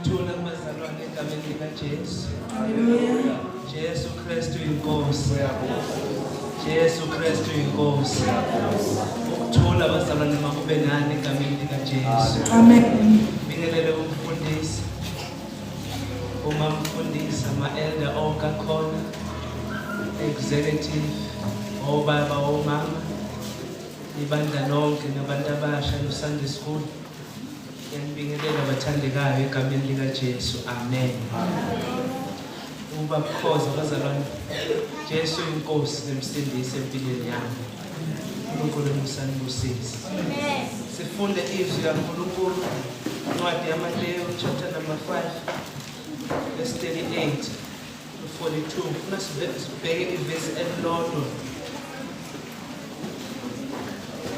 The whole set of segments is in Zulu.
Ukuthula kubazalwane egameni likaJesu. Haleluya. Jesu Kristu inkosi. Jesu Kristu inkosi. Ukuthula bazalwane makube nani egameni likaJesu. Amen. Bingelele umfundisi. Uma mfundisi ama-elder onke akhona. Executive, obaba, omama, ibandla lonke nabantu abasha no Sunday school. Ngiyanibingelela bathandekayo egameni likaJesu. Amen. Uba bukhoza bazalwane. Jesu inkosi nemsindisi empilweni yami. uNkulunkulu emusanibusise. Amen. Sifunde izwi kaNkulunkulu incwadi yaMateyu chapter number 5 verse 38 to 42. Funa sibheke ivesi elilodwa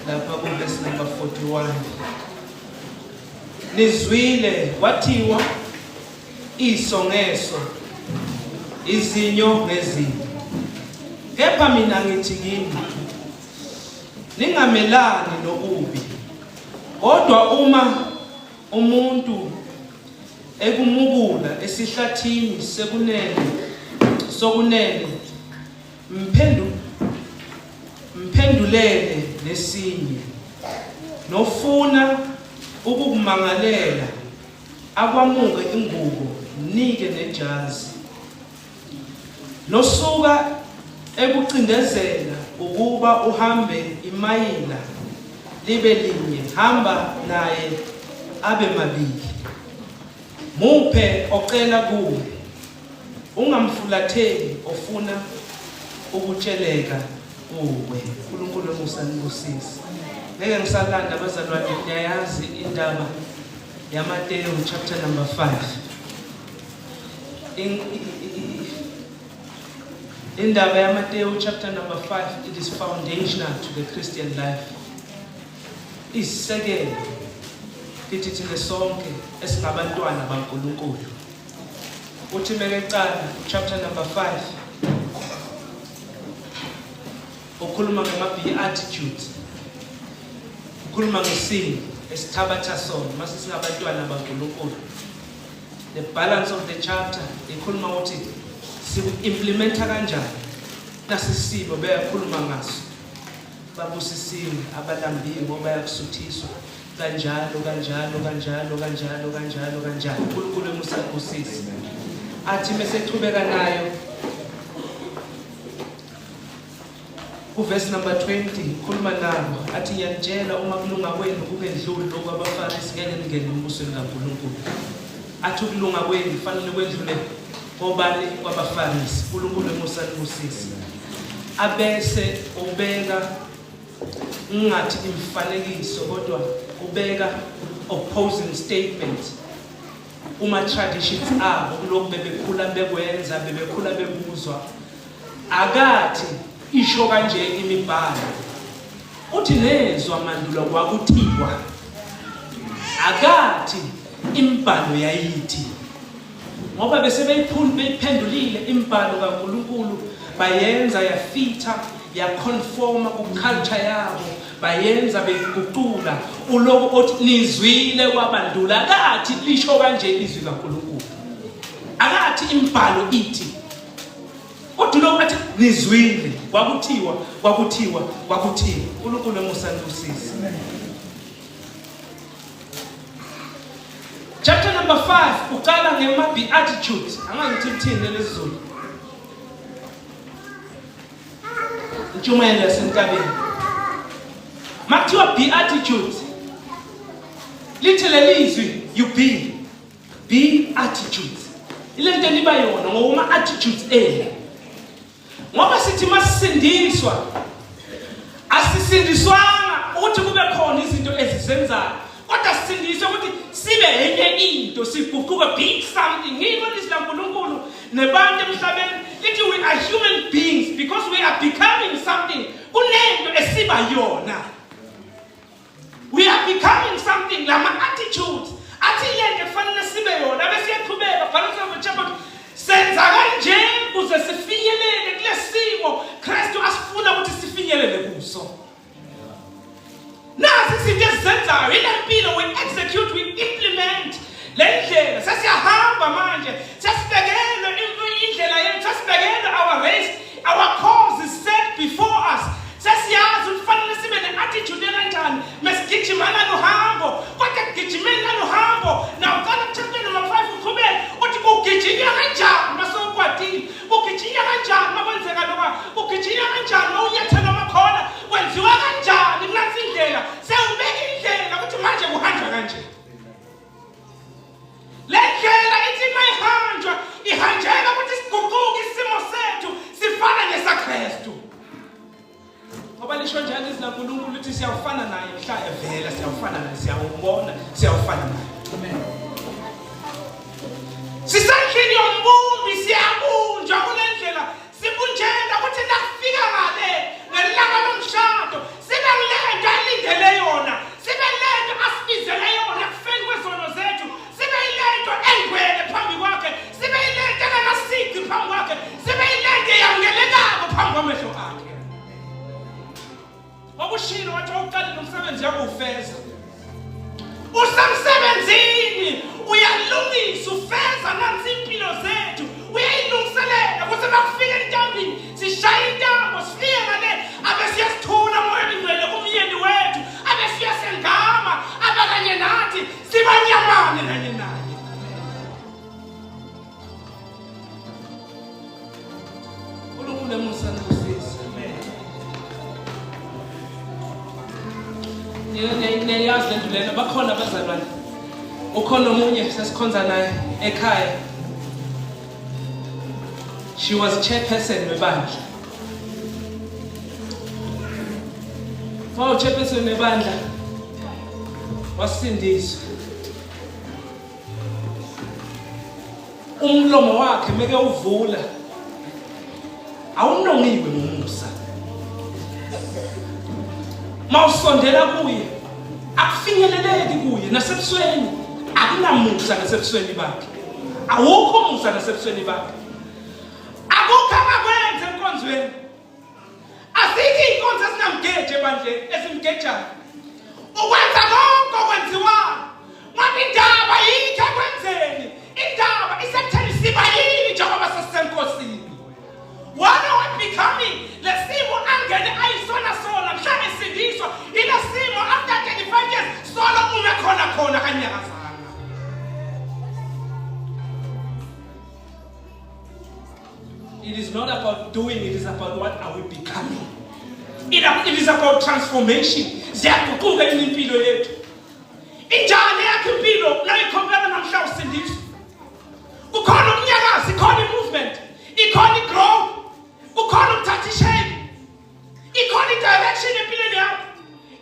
lapha kuvesi number 41. Nizwile kwathiwa iso ngeso izinyo ngezinyo. Kepha mina ngithi kini ningamelani nokubi kodwa uma umuntu ekumukula esihlathini sekunene sokunene mphendu mphendulele nesinye nofuna ukukumangalela akwamuke ingubo mnike nejazi nosuka ekucindezela ukuba uhambe imayila libe linye hamba naye abe mabili muphe ocela kuwe ungamfulatheli ofuna ukutsheleka kuwe. uNkulunkulu emusa nibusise. Ngeke ngisalanda abazalwane, niyayazi indaba yaMateyu chapter number 5. Indaba yaMateyu chapter number 5, it is foundational to the Christian life. Isisekelo kithi thina sonke esingabantwana baNkulunkulu. Uthi mekecala chapter number 5 ukhuluma ngama-beatitudes, ukhuluma ngesimo esithabatha sona mase singabantwana baNkulunkulu. The balance of the chapter ikhuluma ukuthi siku-implementa kanjani nasisimo beyakhuluma ngaso. Babusisiwe abalambile ngoba bayakusuthiswa. Kanjalo kanjalo kanjalo kanjalo kanjalo kanjalo. uNkulunkulu emusa kubusise. Athi mesechubeka nayo kuvesi number 20 khuluma nabo athi ngiyanitshela uma kulunga kwenu kungendluli lokhu abaFarisi ngeke ningene embusweni kaNkulunkulu. Athi ukulunga kwenu kufanele kwendlule kobani kwabaFarisi. uNkulunkulu emusa kubusise. Abese ubeka ngingathi imifanekiso kodwa ubeka opposing statement uma traditions abo kulokhu bebekhula bekwenza bebekhula bekuzwa akathi isho kanje imibhalo uthi nezwa mandulo kwakuthiwa akathi imibhalo yayithi ngoba bese beyiphendulile imibhalo kaNkulunkulu bayenza yafitha yaconforma ku-culture yabo bayenza beyiguqula uloku othi nizwile kwabandula akathi lisho kanje izwi kaNkulunkulu akathi imibhalo ithi kodwa uloku athi nizwile kwakuthiwa kwakuthiwa kwakuthiwa uNkulunkulu emusa nibusise. Chapter number 5 uqala ngema beatitudes. Angangithi kuthini lesiZulu. Intshumayelo yasentabeni. Makuthiwa beatitudes. Lithi lelizwi you be be attitudes. Ilento eliba yona ngokuma attitudes enu. Ngoba sithi masisindiswa asisindiswanga ukuthi kube khona izinto ezizenzayo kodwa sisindiswe ukuthi sibe enye into siguquke be something ngikho lizwi laNkulunkulu nebantu emhlabeni lithi we are human beings because we are becoming something kunento esiba yona. We are becoming something lama attitudes athi lento kufanele sibe yona bese iyaqhubeka balance of the senza kanje kuze sifinyelele kulesimo Kristu asifuna ukuthi sifinyelele kuso. Nazi izinto esizenzayo ile mpilo we execute we implement le ndlela sesiyahamba. Sesiyahamba manje, sesibekelwe indlela yethu, sesibekelwe our race, our cause is set before us. Sesiyazi ukuthi kufanele sibe ne-attitude ekanjani mesigijima laluhambo. Kodwa ekugijimeni laluhambo nawuqala kuchapter number 5 uqhubeke uthi kugijinywa kanjani masewukwatile, kugijinywa kanjani makwenzeka lokwa, kugijinywa kanjani mawunyathela amakhona, kwenziwa kanjani kunansi indlela. Sewubeka indlela ukuthi manje kuhanjwa kanje. Le ndlela ithi mayihanjwa ihanjelwa ukuthi siguquke isimo sethu sifane nesaKristu. Ngoba lisho njalo izwi laNkulunkulu lithi siyawufana naye mhla evela, siyawufana naye, siyawubona, siyawufana naye. Amen. Sisendlini yombumbi, siyabunjwa kule ndlela, sibunjelwa ukuthi nakufika ngale ngelanga lomshado sibe lento alindele yona, sibe lento asibizele yona ekufeni kwezono zethu, sibe yilento engcwele phambi kwakhe, sibe yilento engenasici phambi kwakhe, sibe yilento eyamukelekako phambi kwamehlo akhe. Okushilo wathi wawuqalile umsebenzi yakuwufeza. Usemsebenzini uyalungisa, ufeza nansi impilo zethu, uyayilungiselela kuze makufika entambini sishaye intambo sifike ngale abe siyasithula moya ngcwele kumyeni wethu, abe siyasengama abakanye nathi sibanyamane kanye naye. uNkulunkulu emusa nibusise. Amen. Niyayazi lento lena, bakhona abazalwane. Ukhona omunye sesikhonza naye ekhaya. She was chairperson webandla. Wawu chairperson webandla wasindiswa. Umlomo wakhe meke uvula awunongiwe ngomusa. Mawusondela kuye akufinyeleleki kuye nasebusweni, akunamusa nasebusweni bakhe, awukho umusa nasebusweni bakhe, akukho angakwenza enkonzweni. Azikho iy'nkonzo ezingamgeji ebandleni, ezimgejayo. Ukwenza konke okwenziwayo, ngoba indaba yikho ekwenzeni, indaba isekutheni siba yini njengoba sesisenkosini. What are we becoming? Lesimo angene ayisona sona mhla esindiswa, ile simo after 35 years solo ume khona khona kanyakazanga. It is not about doing, it is about what are we becoming. It is about transformation. Ziyaguquka yini impilo yethu? Injani yakho impilo nayikhompela namhla usindiswa? Kukhona ukunyakaza, ikhona i-movement, ikhona i-growth, kukhona ukuthatha ishape. Ikhona i-direction empilweni yakho.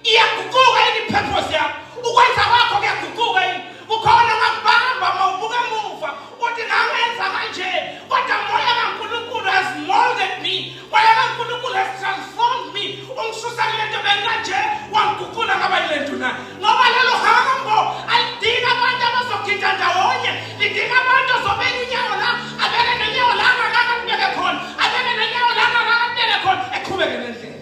Iyaguquka yini i-purpose yakho? Ukwenza kwakho kuyaguquka yini? Kukhona ongakubamba uma ubuka emuva uthi ngangenza kanje, kodwa moya kaNkulunkulu has molded me, moya kaNkulunkulu has transformed me, ungisusa kule nto bengikanje wangiguqula ngaba yile nto na. Ngoba lelo hambo alidingi abantu abazogida ndawonye, lidinga abantu ozobeka unyawo la, abeke nonyawo la angakakubeke khona, abeke nonyawo la angakakubeke khona, eqhubeke nendlela.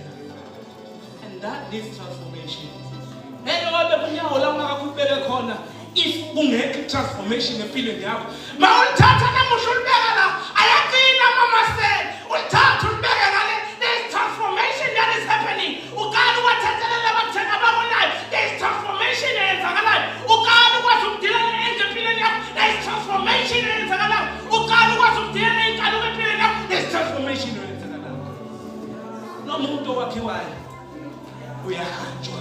And that needs transformation. Ngeke wabeka unyawo la ungakakubeke khona if kungekho i-transformation empilweni yakho. Mawulithatha namuhla ulibeka la, ayaqina amamasela. Ulithatha ulibeke ngale, there is transformation that is happening. Uqala ukwathethelela abathenga ababonayo, there is transformation eyenzakalayo. Uqala ukwazi ukudila ne-anger empilweni yakho, there is transformation eyenzakalayo. Uqala ukwazi ukudila ney'nkanuko empilweni yakho, there is transformation eyenzakalayo. Lo muntu owakhiwayo uyahanjwa.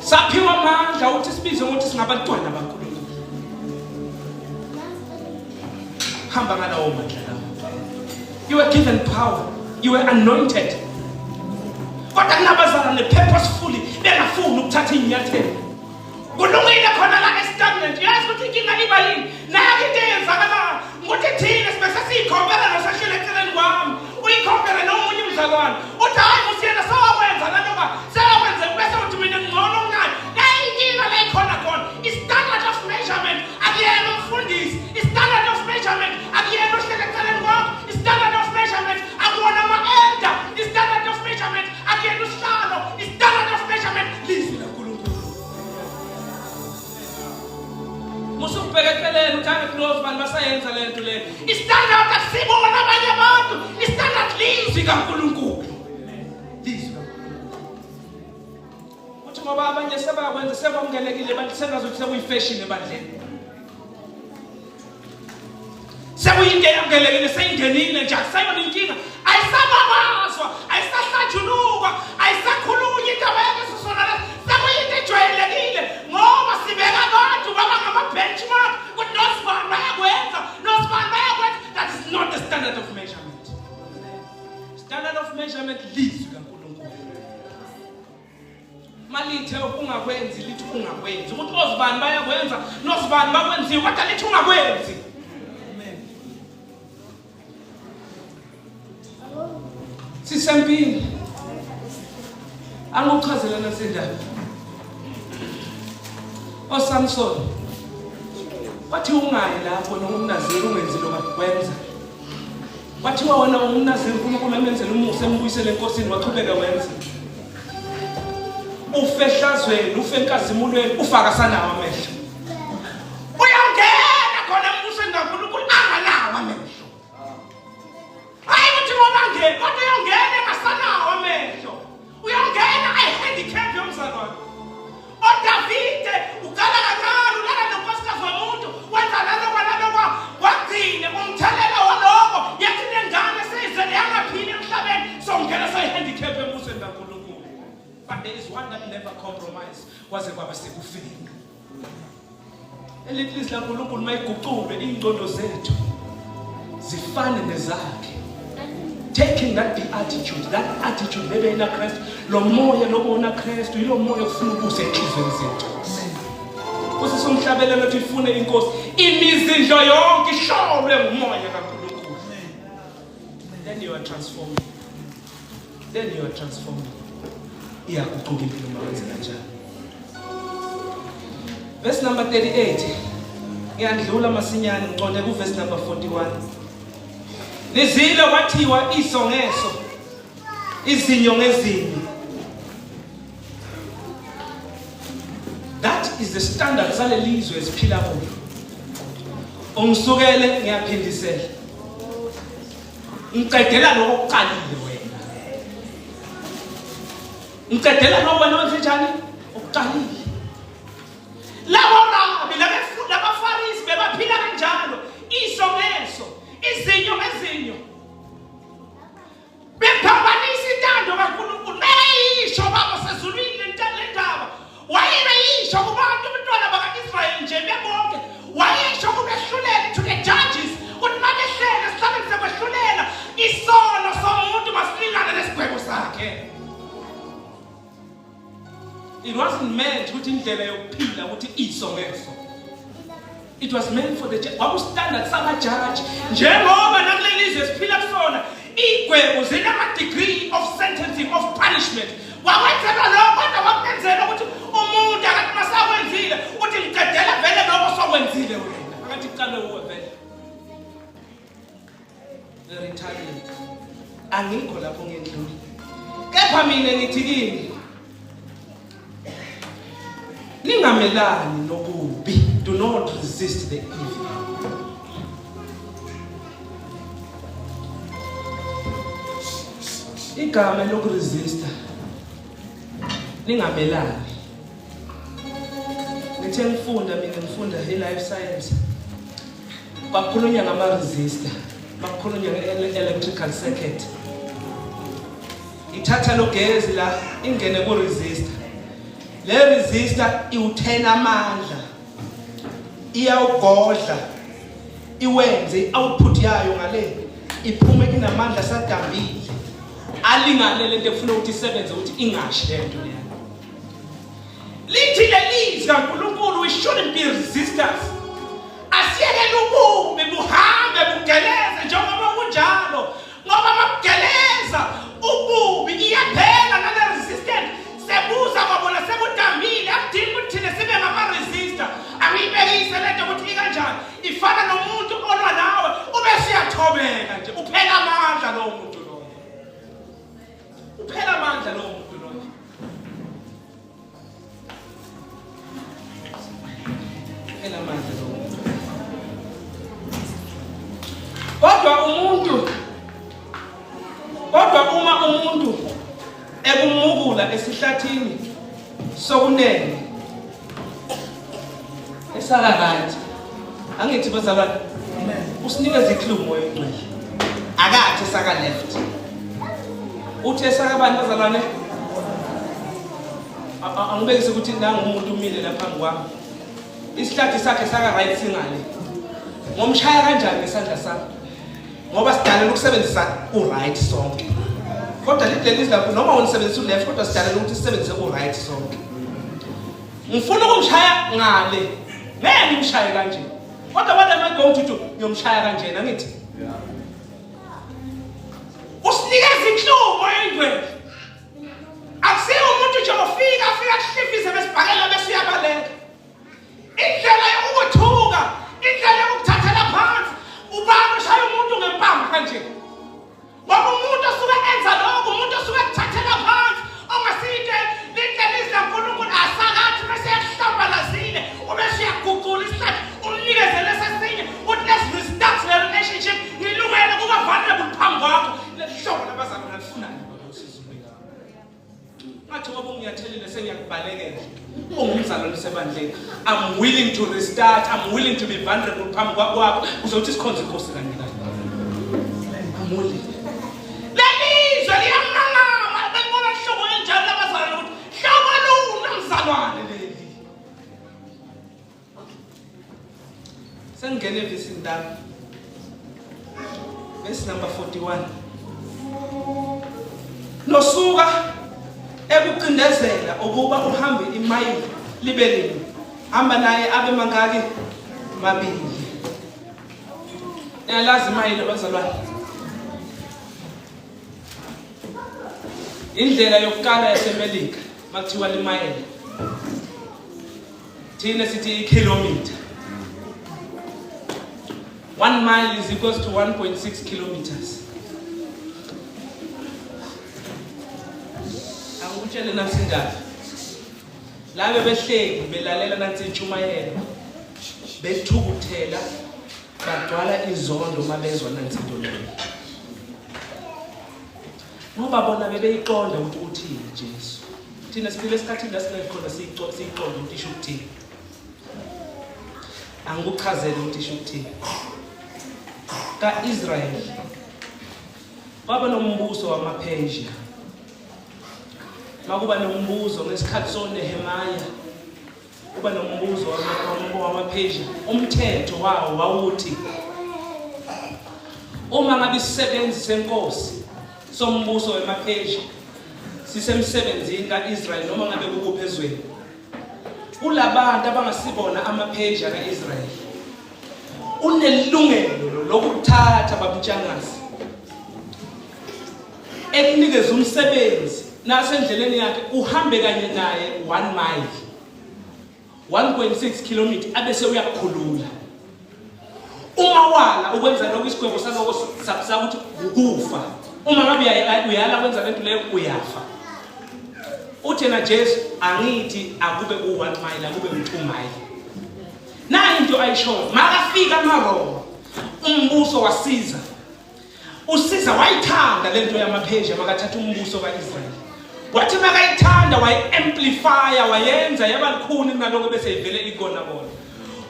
Saphiwa amandla ukuthi sibizwe ngokuthi singabantwana baNkulunkulu. Hamba ngalawo mandla lawo. You were given power. You were anointed. Kodwa kunabazalwane purposefully bengafuni ukuthatha inyathelo. Kulungile khona la estagnant. Yazi ukuthi inkinga iba yini? Nayo into eyenzakalayo ukuthi thina sibe sesiyikhombela nosahlele eceleni kwami. Uyikhombele nomunye umzalwane. Uthi hayi musiyena sewakwenza naloba sewakwenza bese uthi mina ngcono kunaye. Nayo inkinga la ikhona khona. I-standard of measurement akuyena umfundisi. I-standard of measurement akuyena ohlele eceleni kwakho. I-standard of measurement akuwona ama-elder. I-standard of measurement akuyena usihlalo. I-standard of measurement lizwi laNkulunkulu. Ubeke eceleni uthi angikulozi bantu basayenza le nto le. Istandard akusibona abanye abantu, istandard lizwi kaNkulunkulu. Lizwi kaNkulunkulu. Uthi ngoba abanye sebakwenza sekwamukelekile abantu sengazuthi sekuyifashion ebandleni. Sekuyinto eyamukelekile seyingenile nje akusayona inkinga. Ayisababazwa, ayisahlanjulukwa, ayisakhulunywa indaba yaleso sona leso. Sekuyinto ejwayelekile ngoba sibeka abantu baba ngama-benchmark ukuthi nosibani bayakwenza, nosibani bayakwenza. That is not the standard of measurement. Standard of measurement lizwi kaNkulunkulu. Malithe ungakwenzi lithi ungakwenzi ukuthi ozibani bayakwenza nozibani bakwenziwe kodwa lithi ungakwenzi. Amen. Sisempini. Angikuchazele nasindaba. OSamson wathi ungayi lapho noma umnaziri ungenzi lokho wenza. Kwathiwa wena ungumnaziri uNkulunkulu emenzele umusa embuyisele enkosini waqhubeka wenza. Ufe ehlazweni, ufe enkazimulweni, ufa akasanawo amehlo. Uyangena khona embusweni kaNkulunkulu anganawo amehlo. Hayi ukuthi ngoba ngena, kodwa uyangena engasanawo amehlo. Uyangena ayi-handicap yomzalwane. ODavide uqala kancane ulala nonkosikazi womuntu wenza nalokwa nalokwa wagcine umthelela waloko yathi nengane seyizele yangaphili emhlabeni songena seyi-handicap embusweni kaNkulunkulu. But there is one that never compromise kwaze kwaba sekufeni. Elithi izwi laNkulunkulu mayiguquke iy'ngqondo zethu zifane nezakhe. Taking that beatitude, that attitude bebe na Kristu, lo moya lobona Kristu, yilo moya ofuna ukuse enhlizweni zethu. Nkosi somhlabelelo ethi ifune inkosi, imizindlo yonke ihlolwe ngumoya kaNkulunkulu. Then you are transforming. Then you are transforming. Iyaguquka impilo uma wenze kanjalo. Verse number 38. Ngiyandlula masinyane ngiqonde ku verse number 41. Nizile kwathiwa iso ngeso, izinyo ngezinyo. That is the standard salelizwe esiphila kulo. Ungisukele ngiyaphindisela. Ngiqedela lokho okuqalile wena. Ngiqedela lokho wena wenze njani? Okuqalile. Labo rabi labefunda abaFarisi bebaphila kanjalo, iso ngeso, izinyo ngezinyo. Bephambanisa intando kaNkulunkulu. Beyisho baba sezulwini le ndaba. Wayeyisho kubantu abantwana baka-Israyeli nje bebonke. Wayesho kubehlulela to the judges ukuthi mabehlele esihlalweni sekwehlulela isono somuntu masilingane nesigwebo sakhe. It wasn't meant ukuthi indlela yokuphila ukuthi iso ngeso. It was meant for the kwakustandard samajaji njengoba nakuleli zwe siphila kusona igwebo zinama-degree of sentencing of punishment wakwenzelwa lokho kodwa wakwenzela ukuthi umuntu akathi masakwenzile uthi ngiqedela vele lokho sokwenzile wena akathi kuqalwe uwe vele retaliate angikho lapho ngendlula kepha mina ngithi kini ningamelani nokubi do not resist the evil igama lokuresista ningamelani ngithe ngifunda mina ngifunda i-life science Bakhulunywa ngama-resistor, bakhulunywa nge-electrical circuit. Ithatha lo gezi la ingene ku-resistor. Le resistor iwuthena amandla, iyawugodla, iwenze i-output yayo ngale iphume inamandla asadambile alingane lento efuna ukuthi isebenze ukuthi ingashi lento leya. Lithi lelizwi kaNkulunkulu we shouldn't be resistors. Asiyekele ububi buhambe bugeleze njengoba kunjalo ngoba mabugeleza ububi iyaphela nale resistance sebuza kwabona sekudambile akudingi ukuthi thina sibe ngama-resistor angiyibekise le nto ukuthi ikanjani ifana nomuntu olwa nawe ube siyathobeka nje uphela amandla lowo muntu loyo uphela amandla lowo muntu loyo Phela amandla lowo muntu. Kodwa umuntu kodwa uma umuntu ekumukula esihlathini sokunene esaka right angithi bazalwane usinikeza iclue moya oyingcwele akathi esaka left uthi esaka bani bazalwane angibekise ukuthi nangu umuntu umile lapha phambi kwami isihlathi sakhe saka right singale ngomshaya kanjani ngesandla sami ngoba sidalela ukusebenzisa u-right sonke kodwa leli lizwi lakho noma wena usebenzisa u-left kodwa sidalela ukuthi sisebenzise u-right sonke ngifuna ukumshaya ngale ngeke ngimshaye kanje kodwa what am I going to do ngiyomshaya kanjena ngithi usinikeza inhlubo engcwele akusiyo umuntu nje ofika afika kuhlifize besibhakela bese uyabaleka indlela yokukuthuka indlela yokukuthathela phansi ubani ushaya umuntu ngempama kanje ngoba umuntu osuke enza lokho umuntu osuke ekuthathela phansi ongasiyinto lindlela izwi lankulunkulu asakathi bese yakuhlambalazile ubese uyaguqula isihlathi umnikeze lesesinye uthi let's restart the relationship ngilungele kuba vulnerable phambi kwakho leli hlobo labazalwane alifunayo ngathi ngoba ungiyathelile sengiyakubalekela ungumzalwane osebandleni i'm willing to restart i'm willing to be vulnerable phambi kwakho uzothi sikhonze inkosi kanye kanye i'm willing lelizwe liyamangama bengibona hlobo enjalo labazalwane ukuthi hlobo luna mzalwane leli Sengingene evesini lami. Verse number 41. Nosuka ekucindezela ukuba uhambe imayili libe linye. Hamba naye abe mangaki? Mabili. Niyalazi imayili bazalwane. Indlela yokuqala yaseMelika makuthiwa limayela. Thina sithi ikhilomitha. 1 mile is equals to 1.6 kilometers. Angikutshele nansi indaba. La bebehleli belalela nansi intshumayelo bethukuthela bagcwala izondo uma bezwa nansi into leyo. Ngoba bona bebeyiqonda ukuthi uthini Jesu. Thina siphila esikhathini la singeke khona siyiqonde ukuthi isho ukuthini. Angikuchazele ukuthi isho ukuthini. Ka-Israyeli kwaba nombuso wamaPersia. Makuba nombuzo ngesikhathi soNehemiah Kuba nombuzo wamaPersia. Umthetho wawo wawuthi uma ngabe isisebenzi senkosi sombuso wemaPersia sisemsebenzini ka-Israyeli noma ngabe kukuphi ezweni kulabantu abangasibona amaPersia ka-Israyeli unelungelo lokuthatha babutshangasi ekunikeza umsebenzi nasendleleni yakhe uhambe kanye naye 1 mile 1.6 kilometer abese uyakukhulula uma wala ukwenza lokho isigwebo saloko sakuthi ukufa uma ngabe uyala kwenza lento leyo uyafa uthi yena Jesu angithi akube u-1 mile akube u-2 mile nayi into ayishoyo makafika amaRoma umbuso wasiza usiza wayithanda lento yamaphesha makathatha umbuso kaIsrael wathi makayithanda wayi-amplifya wayenza yaba lukhuni kunaloko bese ivele ikona kona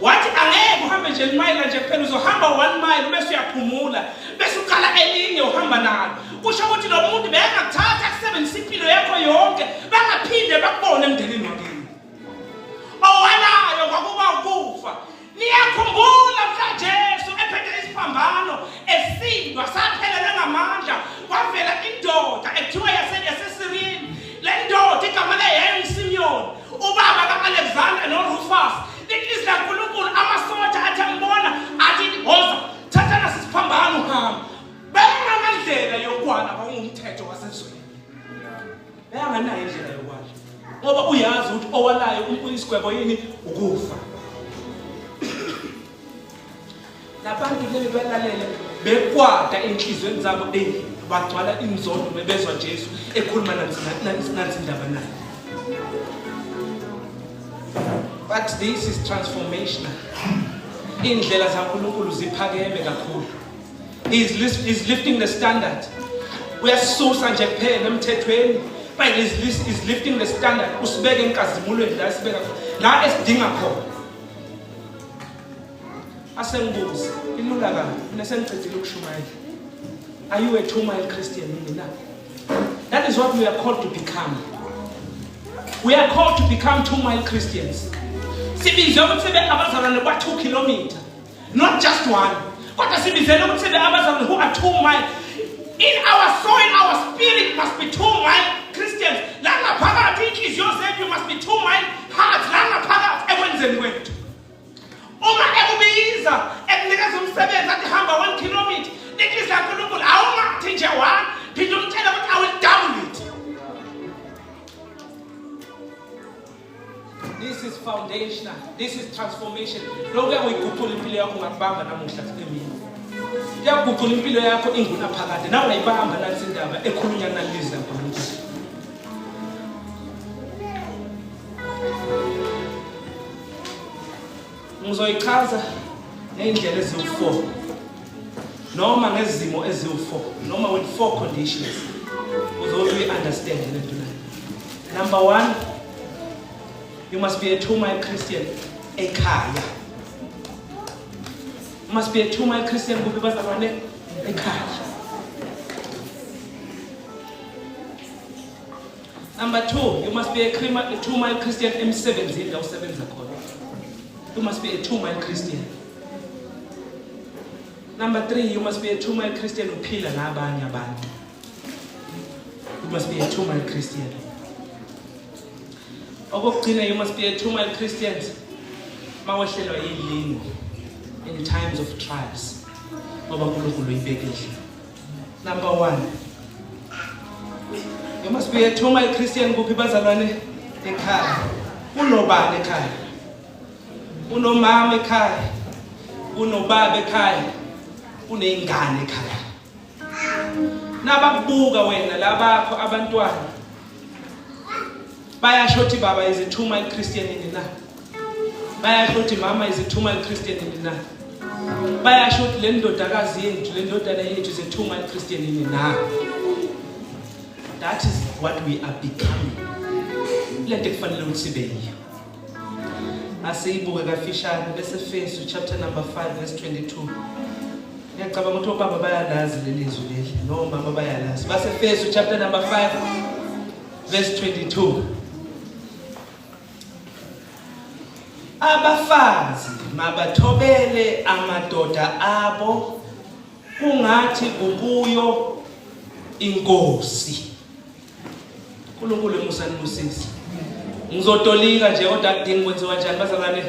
wathi angeke uhambe nje limayela nje kuphela uzohamba one mile bese uyaphumula bese uqala elinye uhamba nalo kusho ukuthi lo muntu bekangakuthatha akusebenzisa impilo yakho yonke bangaphinde bakubone emndenini wakini owalayo kwakuba ukufa Niyakhumbula mhla Jesu ephethe isiphambano esindwa saphelelwe ngamandla kwavela indoda ekuthiwa yaseSirini. Le ndoda igama layo yayinguSimiyoni, ubaba ka-Alexander noRufus. Lithi izwi laNkulunkulu amasotsha athi ambona athi woza thatha nasi isiphambano uhambe. Benganandlela yokwala kwakungumthetho wasezweni. Beyanganayo indlela yokwala ngoba uyazi ukuthi owalayo isigwebo yini ukufa. Labantu lebe belalele bekwata enhliziyweni zabo eyi bagcwala inzondo bebezwa Jesu ekhuluma nansi indaba naye. But this is transformational. Indlela zaNkulunkulu ziphakeme kakhulu. He is lifting the standard. Uyasisusa nje kuphela emthethweni. But he is lifting the standard. Usibeke enkazimulweni la esibeka la esidinga khona. Asengibuze, ilula kabi. Mina sengicedile ukushumayela. Are you a 2-mile Christian yini na? That is what we are called to become. We are called to become 2-mile Christians. Sibizwe ukuthi sibe abazalwane ba 2 kilometer, not just one. Kodwa sibizelwe ukuthi sibe abazalwane who are 2 mile. In our soul, our spirit must be 2-mile Christians. La ngaphakathi inhliziyo zethu must be 2-mile hearts. La ngaphakathi ekwenzeni kwethu. Uma ekubiza ekunikeza umsebenzi athi hamba 1 kilometer, lithi laNkulunkulu awungathi nje 1, phinde umtshele ukuthi I will double it. This is foundational. This is transformation. Lokhu kuyakuyiguqula impilo yakho ungakubamba namuhla emini. Kuyakuguqula impilo yakho ingunaphakade. Nawe ungayibamba nansi indaba ekhulunywa nalezi laNkulunkulu. Ngizoyichaza ngey'ndlela eziwu-4 noma ngezimo eziwu-4 noma with 4 conditions uzobe uyi-understand le nto leyo. Number 1, you must be a 2-mile Christian ekhaya. You must be a 2-mile Christian kuphi bazalwane? Ekhaya. Number 2, you must be a 2-mile Christian emsebenzini la usebenza khona. You must be a 2-mile Christian. Number 3, you must be a 2-mile Christian uphila nabanye abantu. You must be a 2-mile Christian. Okokugcina, you must be a 2-mile Christian mawehlelwa yilingo in times of trials, ngoba uNkulunkulu uyibekile. Number 1, you must be a 2-mile Christian kuphi bazalwane? Ekhaya. Unobani ekhaya? Unomama ekhaya, unobaba ekhaya, uneyingane ekhaya. Nabakubuka wena labakho abantwana bayasho ukuthi baba is a 2-mile Christian yini na? Bayasho ukuthi mama is a 2-mile Christian yini na? Bayasho ukuthi le ndodakazi yethu, le ndodana yethu is a 2-mile Christian yini na? That is what we are becoming. Lento ekufanele ukuthi sibe yiyo. Asiyibuke kafishane bese Efesu chapter number 5 verse 22. Ngiyacabanga ukuthi obaba bayalazi leli zwi leli, nomama bayalazi. Base Efesu chapter number 5 verse 22. Abafazi mabathobele amadoda abo kungathi kukuyo inkosi. uNkulunkulu emusa nibusise. Ngizotolika nje kodwa kudingi kwenziwa njani bazalwane?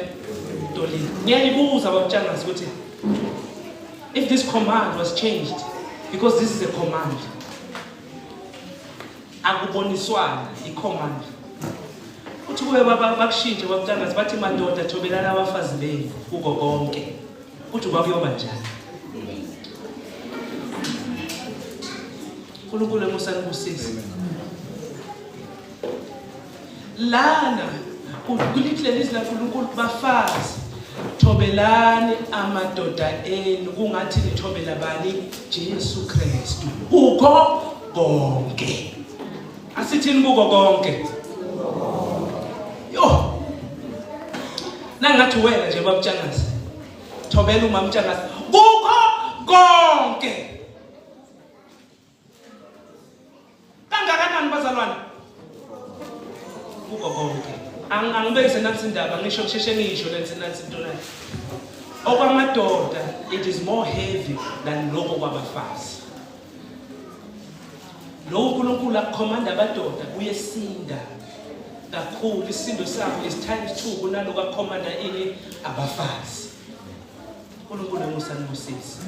Tolika. Ngiyayibuza babutshangasi ukuthi if this command was changed, because this is a command, akuboniswana i-command. Uthi kube bakushintshe babutshangasi bathi madoda thobelana abafazi benu kuko konke. Uthi kwakuyoba njani? uNkulunkulu emusa nibusise. Lana kulithi leli zwi laNkulunkulu, bafazi thobelani amadoda enu kungathi nithobela bani? Jesu Kristu kukho konke. Asithini kuko konke? Yo, nangathi wena nje babutshangasi thobela umama Mtshangasi kukho konke. Kangakanani bazalwane? Kuko konke. Angibekise nansi indaba, ngisho kusheshe ngisho lenze nansi into la. Okwamadoda it is more heavy than lokho kwabafazi. Lo uNkulunkulu akukhomanda abadoda kuyesinda kakhulu, isindo sakho is times 2 kunaloko akukhomanda ini abafazi. uNkulunkulu emusa nibusise.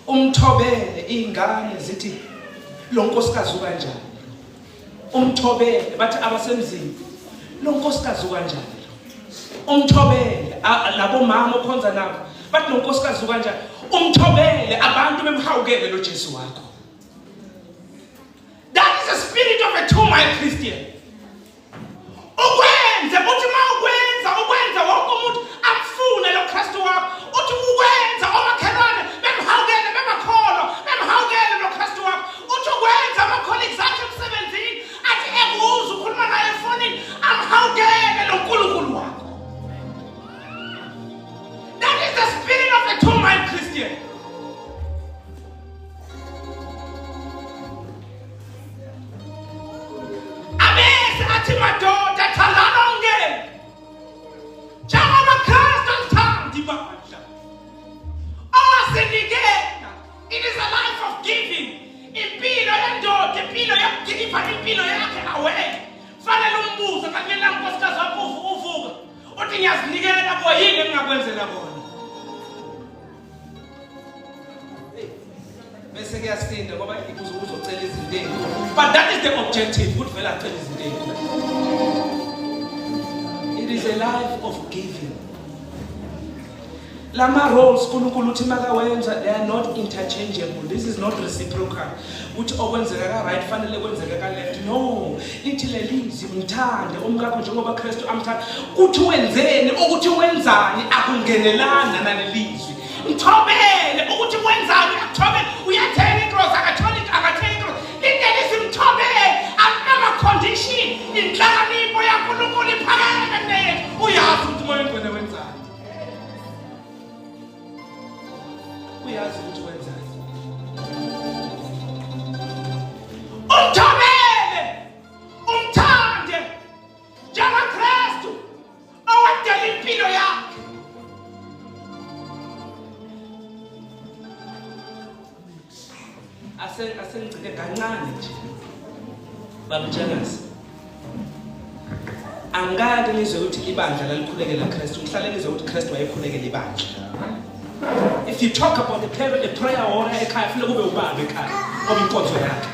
Umthobele ingane zithi lo nkosikazi ukanjani? Umthobele bathi abasemzini lo nkosikazi ukanjani? Umthobele labo mama okhonza nabo bathi lo nkosikazi ukanjani? Umthobele abantu bemhawukele lo Jesu wakho. That is the spirit of a 2-mile Christian. Ukwenze uthi uma ukwenza ukwenza wonke umuntu amfune lo Kristu wakho. Uthi Athi madoda thandana ongene. Njengoba Kristu alithanda ibandla. Owasinikela. It is a life of giving. Impilo yendoda, impilo yokugiva impilo yakhe away. Fanele umbuze ngakumele nkosikazi wakho uvuka. Uthi ngiyazinikela kuwe yini engingakwenzela kona. Bese kuyasinda ngoba uzocela izinto ezinkulu. But that is the objective, ukuthi vele acele izinto ezinkulu. It is a life of giving. Lama roles uNkulunkulu uthi makawenza, they are not interchangeable. This is not reciprocal. Uthi okwenzeka ka right fanele kwenzeke ka left. No, lithi lelizwi mthande umkakho njengoba Kristu amthanda. Uthi wenzeni, ukuthi wenzani akungenelana nalelizwi. Mthobele ukuthi wenzani uyakuthobela, uyathenga ikrosi akatholi akathenga ikrosi. Lithi simthobele akunama condition. Inhlakanipho yaNkulunkulu iphakeme kuneyethu. Uyazi ukuthi uMoya oNgcwele wenzani. Uyazi ukuthi wenzani. Umthobele, umthande njengoKristu owadela impilo yakhe. Ase asengigcine kancane nje. Babutshakazi. Angikake ngizwe ukuthi ibandla lalikhulekela Kristu, ngihlale ngizwe ukuthi Kristu wayekhulekela ibandla. If you talk about the prayer, the prayer warrior ekhaya, funeka kube ubaba ekhaya, ngoba inkonzo yakhe.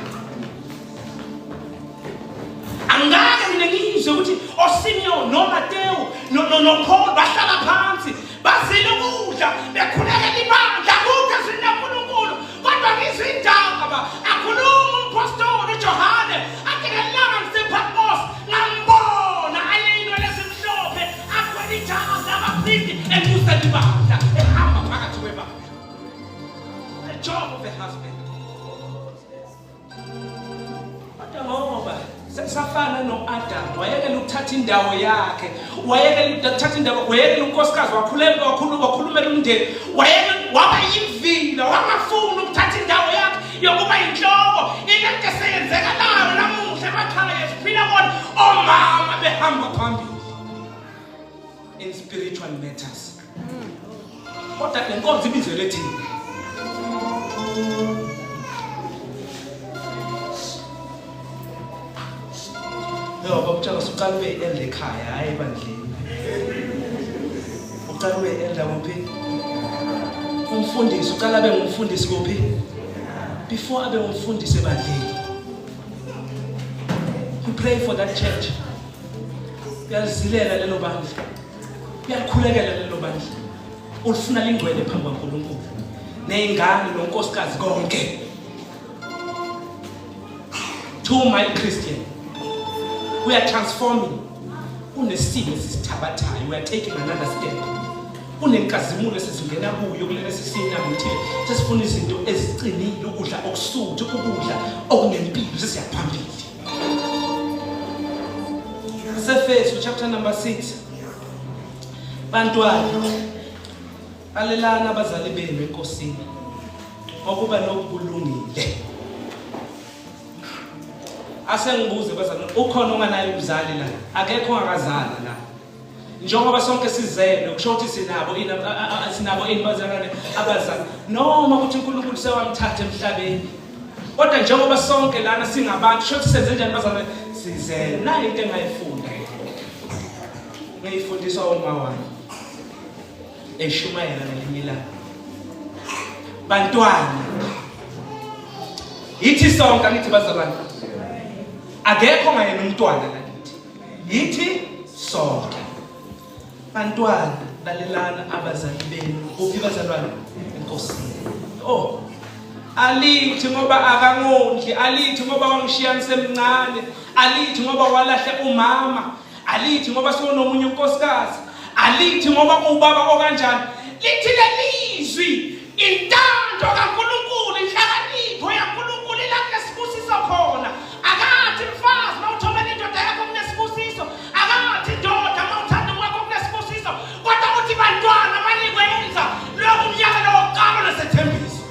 Angikake mina ngizwe ukuthi oSimeon noMatewu noPaul bahlala phansi bazile ukudla bekhulekela ibandla kukho ezwini laNkulunkulu kodwa ngizwe indaba akhuluma umphostoli uJohane athi ngelanga ngisePatmos ngambona ayeyinwele ezimhlophe akhwela ijazi labaphristi enxusela ibandla ehamba phakathi kwebandla. The job of a husband. Kodwa ngoba sesafana no-Adamu, wayekela ukuthatha indawo yakhe, wayekela ukuthatha indawo, wayekela unkosikazi, wakhuleka, wakhuluma, wakhulumela umndeni, wayekela, waba yivila, wangafuni ukuthatha indawo yakhe yokuba yinhloko. Into eseyenzeka nayo namuhla emakhaya esiphila kona, omama behamba phambili in spiritual matters. Kodwa le nkonzo ibizelwe thina. Yo, babutshaka usuqala ube elder ekhaya, hhayi ebandleni. Uqala ube elder kuphi? Umfundisi, uqala abe ngumfundisi kuphi? Before abe ngumfundisi ebandleni. We pray for that church. Uyalizilela lelo bandla. Uyalikhulekela lelo bandla. Ulifuna lingcwele phambi kwaNkulunkulu. Nezingane nonkosikazi konke. To my Christian. We are transforming. Kunesimo esisithabathayo. We are taking another step. Kunenkazimulo esizingena kuyo kulesi sinamthile. Sesifuna izinto eziqinile, ukudla okusuthu, ukudla okunempilo, sesiyaphambili. Sefesu chapter number 6. Bantwana, lalelani abazali benu eNkosini, ngokuba lokhu kulungile. Asengibuze bazalwane, ukhona onganaye umzali la? Akekho ongakazala la. Njengoba sonke sizelwe, kusho ukuthi sinabo ini, sinabo ini bazalwane abazali. Noma ukuthi uNkulunkulu sewamthatha emhlabeni. Kodwa njengoba sonke lana singabantu, kusho ukuthi senze njani bazalwane? Sizelwe. Nayi into engayifunda. Ngiyifundiswa uma wami. Eshumayela ngelinye ilanga. Bantwana, yithi sonke angithi bazalwane. Akekho ngayena umntwana la kithi. Yithi sonke. Bantwana, lalelana abazali benu. Kuphi bazalwane? Enkosini. Oh. Alithi ngoba akangondli, alithi ngoba wangishiya ngisemncane, alithi ngoba walahla umama, alithi ngoba sewunomunye unkosikazi, alithi ngoba ubaba okanjani. Lithi lelizwi intando kaNkulunkulu, inhlakanipho yaNkulunkulu ila kunesibusiso khona. Akathi mfazi mawuthobela indoda yakho kunesibusiso, akathi ndoda mawuthanda umkakho kunesibusiso, kodwa uthi bantwana manikwenza lokhu umyalelo wokuqala nesethembiso.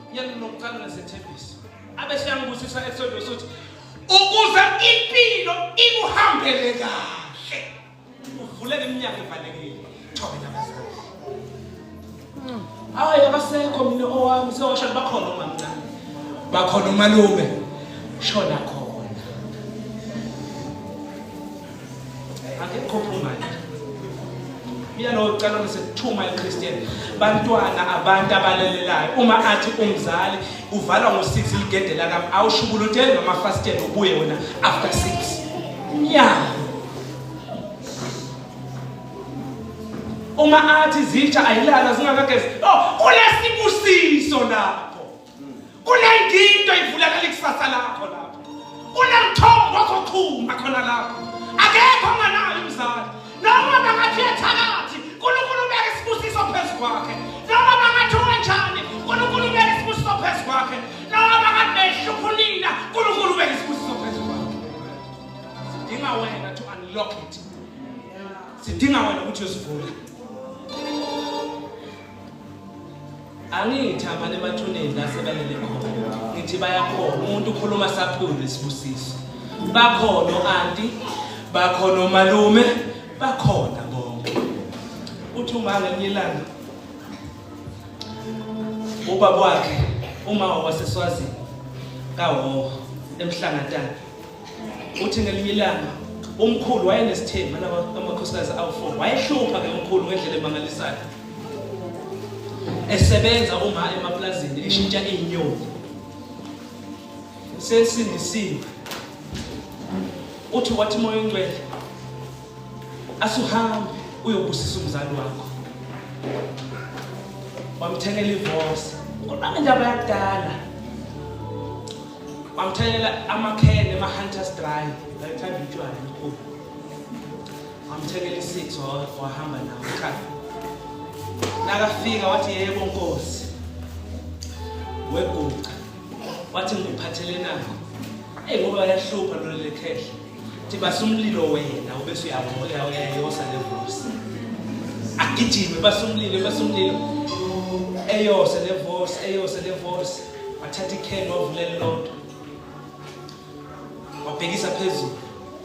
Umyalelo wokuqala nesethembiso. Abe siyangibusisa Exodus uthi Ukuze impilo ikuhambele kahle. Uvuleke iminyaka evalekile. Thobela abazali. Hayi abasekho mina owami sewashona bakhona omamncane. Bakhona umalume. Shona khona. Akekho ophumayo. Mina lo cala ngisethuma iChristian. Bantwana abantu abalalelayo uma athi umzali uvalwa ngo-6 ligede lakami awushubuluteli ngamafasitela ubuye wena after 6. Umnyango. Uma athi zitsha ayilala zingakagezi. Oh, kulesibusiso lapho. Kunenginto ivulekela ikusasa lakho lapho. Kunemthombo ozochuma khona lapho. Akekho onganayo umzali. Noma bangathi uyathakathi, uNkulunkulu ubeka isibusiso phezu kwakhe. Noma bangathi unjani, uNkulunkulu ubeka isibusiso phezu kwakhe. Noma bangathi behlupha unina, uNkulunkulu ubeka isibusiso phezu kwakhe. Sidinga wena to unlock it. Sidinga wena ukuthi uyosivula. Angithi amane emathuneni la sebalele khona. Ngithi bayakhona umuntu ukhuluma saphule isibusiso. Bakhona o-anti, bakhona omalume, bakhona bonke. Uthi uma ngelinye ilanga ubaba wakhe uma waseSwazini kaHoho eMhlangatana Uthi ngelinye ilanga umkhulu wayenesithembu amakhosikazi awu-four wayehlupha ke umkhulu ngendlela emangalisayo esebenza uma emaplazini eshintsha iy'nyoni sesindisiwe uthi wathi moya oyingcwele asuhambe uyobusisa umzali wakho wamthengela ivosi kodwa ngendaba yakudala Wamthengela amakhene ama-Hunters Dry, wayethanda utshwala mkhulu. Wamthengela i-six wahamba nawo ekhaya. Nakafika wathi yebo nkosi. Weguqa. Wathi ngikuphathele nakho. Eyi ngoba bayahlupha lolu lekhehla. Thi basa umlilo wena ubese uyayosa le voice. Agijime basa umlilo basa umlilo. Eyose le voice eyose le voice. Wathatha ikheni wavula elilodwa. Wabhekisa phezulu.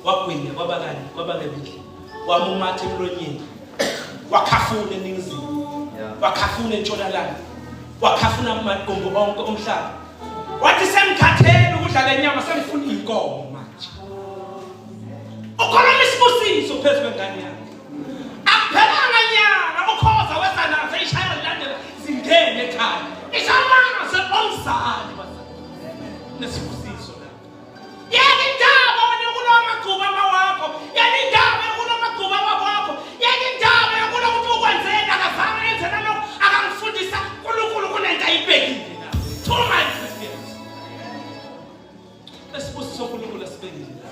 Wagwinya kwaba kanye kwaba kabili. Wamumatha emlonyeni. Wakhafuna eningizimu. Wakhafuna entshonalanga. Wakhafuna amagumbi onke omhlaba. Wathi sengikhathele ukudla le nyama sengifuna inkomo manje. Ukhuluma isibusiso phezu kwengane yakhe. Akuphelanga nyanga ukhoza weza nazo ishaya zilandela zingene ekhaya. Ishamanga omzali nesibusiso la. Yeka indaba wena yokulwa amagqubu amawakho. Yeka indaba yokulwa amagqubu ababakho. Yeka indaba yokulwa ukuthi ukwenzeni akazange enze nalokho akangifundisa uNkulunkulu kunento ayibekile la. Two my Christians. Esibusiso uNkulunkulu asibekile la.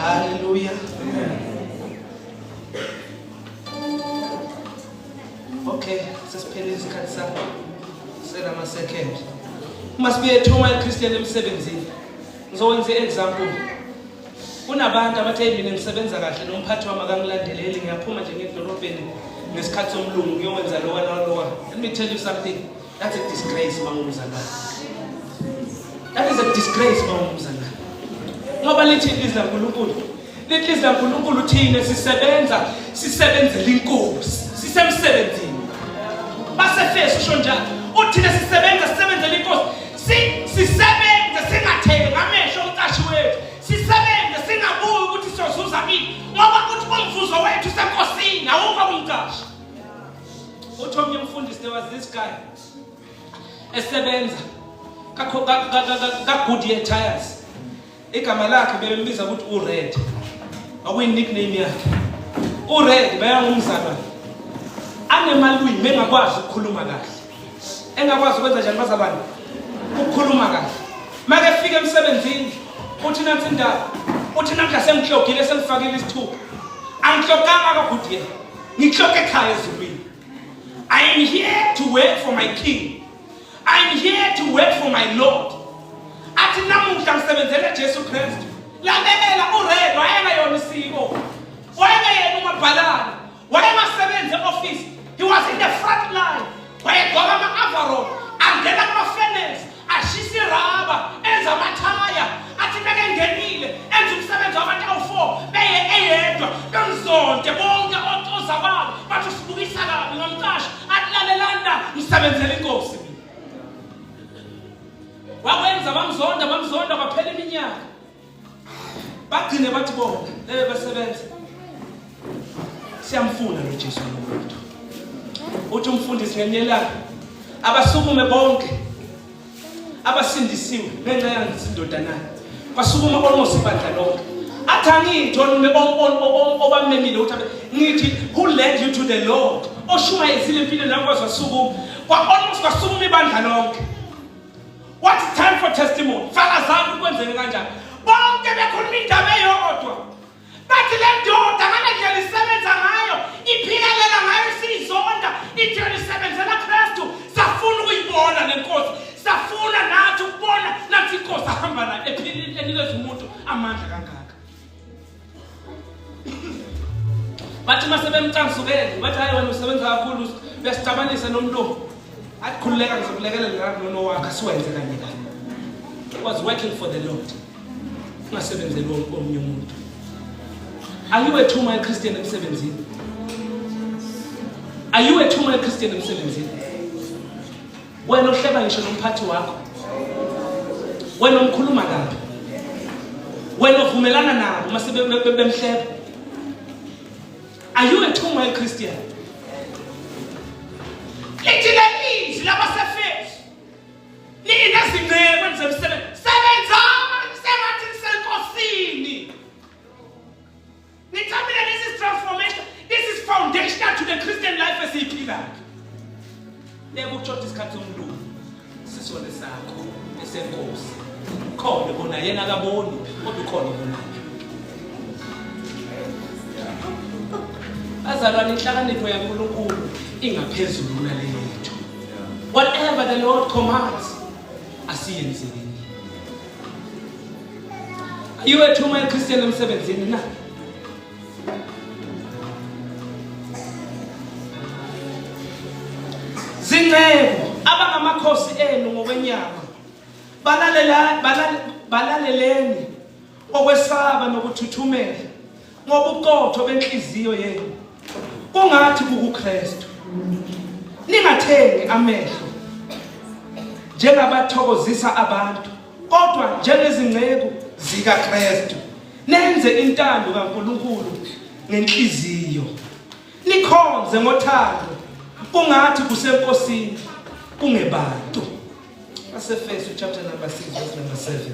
Hallelujah. Okay, sesiphelile isikhathi sakho. Sela second. Uma sibuye ethoma iChristian emsebenzini. Ngizowenza i-example. Kunabantu abathe mina ngisebenza kahle nomphathi wami akangilandeleli ngiyaphuma nje ngedolobheni ngesikhathi somlungu ngiyowenza lowa nalowa. Let me tell you something. That's a disgrace mangumzalwane. That is a disgrace mangumzalwane. Ngoba lithi ilizwi laNkulunkulu. Lithi ilizwi laNkulunkulu thina sisebenza sisebenzela inkosi. Sisemsebenzini. Basefeso usho njalo. Uthina sisebenza sisebenzela inkosi. Si sisebenza singathengi ngamehlo omqashi wethu. Sisebenze singabuyi ukuthi siyozuza ini. Ngoba uthi umvuzo wethu usenkosini awukho kumqashi. Uthi omnye umfundisi there was this guy esebenza ka-Goodyear Tires. Igama lakhe bebembiza ukuthi uRed. Kwakuyi-nickname yakhe. URed beyangumzalwane. Anemalwimi engakwazi ukukhuluma kahle. Engakwazi ukwenza njani bazalwane? Ukukhuluma kahle. Make efika emsebenzini uthi nansi indaba. Uthi namhla sengihlogile sengifakile isithupha. Angihloganga ka-Goodyear. Ngihloke ekhaya ezulwini. I am here to work for my king. I am here to work for my Lord. Athi namuhla ngisebenzela Jesu Kristu. Lalela uRed wayengayona isiko. Wayengeyena umabhalane. Wayengasebenzi e-office. He was in the front line. Wayegqoka ama-overall. Angena kuma-furnace. Ngisebenzela inkosi mina. Wakwenza bamzonda bamzonda kwaphela iminyaka. Bagcine bathi bona lebe basebenza. Siyamfuna lo Jesu lo muntu. Uthi umfundisi ngelinye ilanga abasukume bonke abasindisiwe ngenxa yangizindodanana. Kwasukuma almost ibandla lonke. Athi angithi obamemile ukuthi ngithi who led you to the Lord? Oshumayezile empilweni yakho kwasukuma. Kwa almost kwasukuma ibandla lonke. What is time for testimony? Fakazani ukuthi kwenzeke kanjani. Bonke bekhuluma indaba eyodwa. Bathi le ndoda ngale ndlela isebenza ngayo, iphikelela ngayo isiyizonda, ithi yona isebenzela Kristu. Safuna ukuyibona le nkosi. Safuna nathi ukubona nathi inkosi ahamba nayo ephilile enikeza umuntu amandla kangaka. Bathi uma sebemcansukele, bathi hayi wena usebenza kakhulu uyasicabanisa nomlungu. Athi khululeka ngizokulekelela la kunono wakho asiwenze kanye kanye. Was working for the Lord. Ungasebenzeli omunye umuntu. Are you a two mile Christian emsebenzini? Are you a two mile Christian emsebenzini? Wena ohleba ngisho nomphathi wakho. Wena omkhuluma kabi. Wena ovumelana nabo uma sebemhleba. Are you a two mile Christian? Lithi lelizwi labasefesu nina zinceku enizemsebenzi sebenzani sengathi nisenkosini. Ngithamile this is transformation. This is foundational to the Christian life esiyiphilayo. Yebo ukutshontsha isikhathi somlungu sisone sakho esenkosi. Khona bona yena akaboni kodwa ukhona obonayo. Bazalwane inhlakanipho yaNkulunkulu ingaphezulu kunale yethu. Whatever the Lord commands asiyenzeni. Are you a two-mile Christian emsebenzini na? Zinceku abangamakhosi enu ngokwenyama balalela balaleleni okwesaba nokuthuthumela ngobuqotho benhliziyo yenu kungathi kukuKristu ningathengi amehlo njengabathokozisa abantu kodwa njengezinceku zikaKristu nenze intando kaNkulunkulu ngenhliziyo nikhonze ngothando kungathi kusenkosini kungebantu. Basefesu chapter number 6 verse number 7.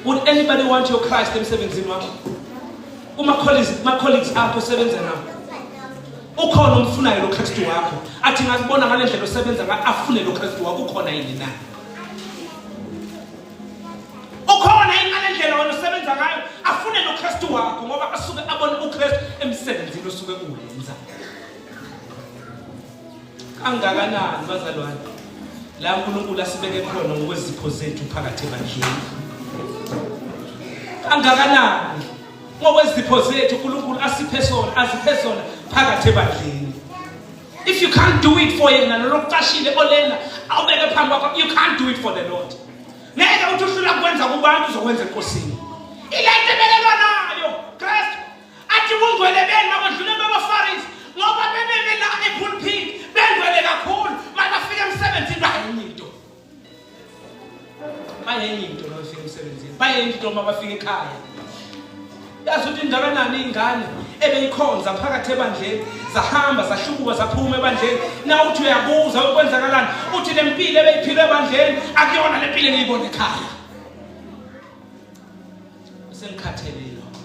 Would anybody want your Christ emsebenzini wakho? Kuma colleagues, kuma colleagues akho osebenza nawo. Ukhona umfunayo lo Kristu wakho. Athi ngakubona ngale ndlela osebenza ngayo afune lo Kristu wakho ukhona yini na? Ukhona yini ngale ndlela wena osebenza ngayo afune lo Kristu wakho ngoba asuke abone uKristu emsebenzini osuke uwenza. Kangakanani bazalwane la uNkulunkulu asibeke khona ngokwezipho zethu phakathi ebandleni. Kangakanani ngokwezipho zethu uNkulunkulu asiphe sona aziphe sona phakathi ebandleni. If you can't do it for yena lolokucashile olena awubeke phambi kwakho you can't do it for the Lord. Ngeke uthi uhlula kwenza kubantu uzokwenza enkosini. Ilento ebelelwa nayo Christ athi bungcwele benu makwedlule babafarisi ngoba bebeme la epulpit bengcwele kakhulu mabafika emsebenzini bayenye into bayenye into mabafika emsebenzini bayenye into mabafika ekhaya yazi ukuthi ingakanani ingane ebeyikhonza phakathi ebandleni zahamba zahlubuka zaphuma ebandleni na uthi uyabuza ukwenzakalani uthi le mpilo ebeyiphilwe ebandleni akuyona le mpilo engiyibona ekhaya Sengikhathele yilokho.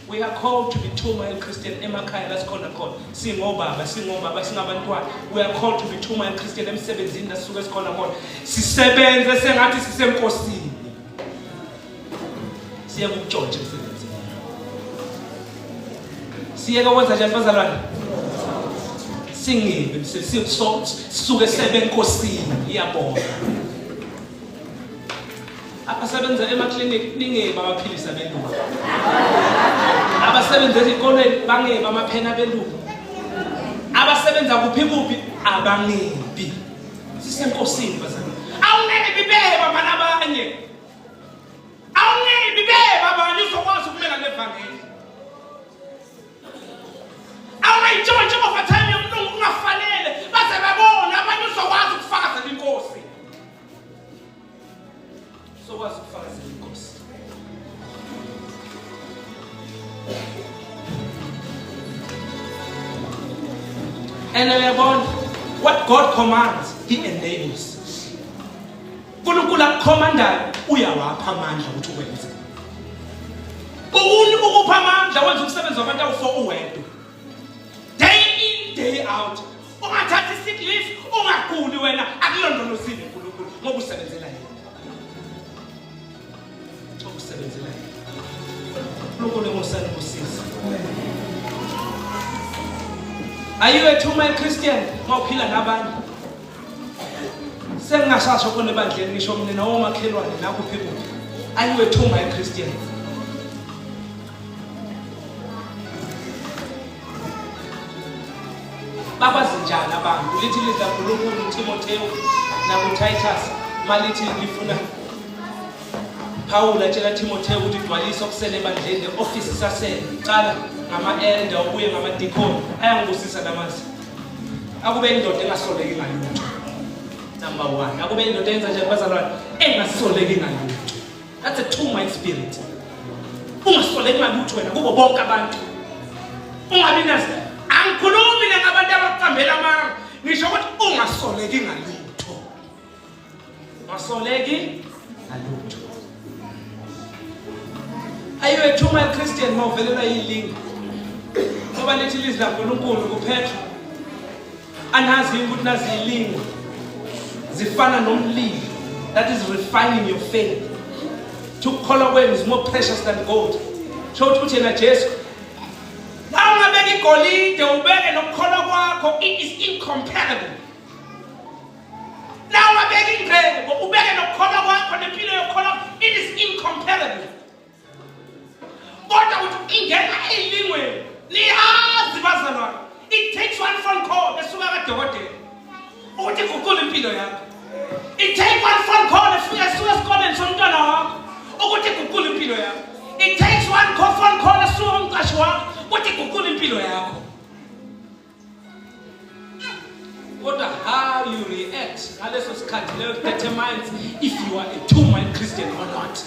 We are called to be two mile Christian emakhaya la sikhona khona. Singobaba, singobaba, singabantwana. We are called to be two mile Christian emsebenzini la sisuke sikhona khona. Sisebenze sengathi sisenkosini. Siye kukutshontsha emsebenzini. Siyeke kwenza njani bazalwane? Singibe sisuke sebe enkosini iyabona. Abasebenza emaklinikhi ningeba abaphilisi abelungu. Abasebenza ezikolweni bangeba amaphena abelungu. Abasebenza kuphi kuphi abangebi. Sisenkosini bazalwane. Awungeke bibeba mana abanye. Awungeke bibeba abanye uzokwazi ukumela levangeli. Ungayitshontshi overtime yomlungu ungafanele baze babone abanye uzokwazi ukufakazela inkosi. Uzokwazi ukufakazela inkosi. And uyabona what God commands he enables. uNkulunkulu akukhomandayo uyawapha amandla ukuthi ukwenze. Ukuni ukupha amandla wenza umsebenzi wabantu awu-4 uwedwa. Day in day out. Ungathathi sick leave, ungaguli wena akulondolozile uNkulunkulu ngoba usebenzela yena. Usebenzela yena. uNkulunkulu engosana kusiza. Are you a two-man Christian? Mawuphila nabanye. Sengingasasho khona ebandleni ngisho mina nawomakhelwane nakuphi kuphi. Are you a two-man Christian? Bakwazi njani abantu? Lithi lizwi laNkulunkulu uTimothewu nakuTitus malithi lifuna Pawulu atshela Timothewu ukuthi gcwalisa okusele ebandleni le-ofisi isasele. Qala ngama-elder ubuye ngamadikoni. Ayangibusisa lamazwi. Akube indoda engasoleki ngalutho. Number one. Akube indoda eyenza njani bazalwane? Engasoleki ngalutho. That's a two mind spirit. Ungasoleki ngalutho wena kubo bonke abantu. Ungabi nazi. Angikhulumi ngabantu abaqambela amanga. Ngisho ukuthi ungasoleki ngalutho. Ungasoleki ngalutho. Are you a true man Christian mawuvelelwa yilinga? Ngoba lithi ilizwi laNkulunkulu kuPetro anazi yini ukuthi nazi yilinga zifana nomlilo that is refining your faith. Ukukholwa kwenu is more precious than gold. Sho ukuthi yena Jesu la ungabeka igolide ubeke nokukholwa kwakho it is incomparable. La ungabeka ingcebo ubeke nokukholwa kwakho nempilo yokukholwa it is incomparable. Kodwa uthi ingena eyilingweni niyazi bazalwane it takes one phone call esuka kadokotela ukuthi iguqule impilo yakho. It takes one phone call efika esuka esikoleni somntwana wakho ukuthi iguqule impilo yakho. It takes one phone call esuka kumqashi wakho ukuthi iguqule impilo yakho. Kodwa how you react ngaleso sikhathi leyo determines if you are a two mind Christian or not.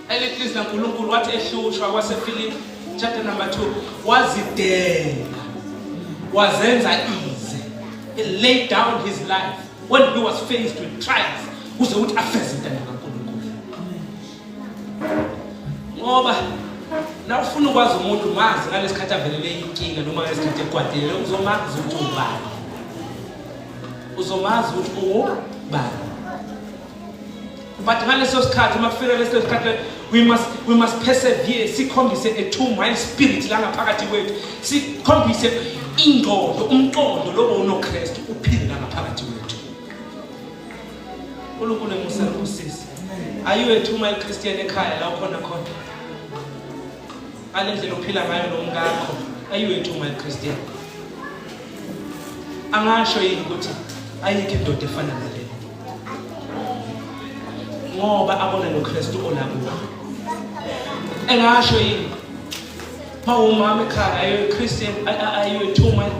Elithi laNkulunkulu wathi ehlushwa kwaseFilipi chapter number 2 wazidela wazenza ize. He laid down his life when he was faced with trials kuze ukuthi afeze intando kaNkulunkulu. Ngoba na ufuna ukwazi umuntu mazi ngalesikhathi avelele inkinga noma ngalesikhathi ekwatile uzomazi ukuthi ubani. Uzomazi ukuthi uwubani. But ngaleso sikhathi uma kufika leso sikhathi we must persevere sikhombise a two mind spirit la ngaphakathi kwethu sikhombise ingqondo umqondo lobo unoKristu uphile la ngaphakathi kwethu. uNkulunkulu emusa usisi. Are you a two mile Christian ekhaya la ukhona khona? Ngale ndlela ophila ngayo nomkakho, are you a two mile Christian? Angasho yini ukuthi ayikho indoda efana nale? Ngoba abona noKristu olakuwe. Engasho yini? Mawumama ekhaya, are you a Christian? Are you a two mile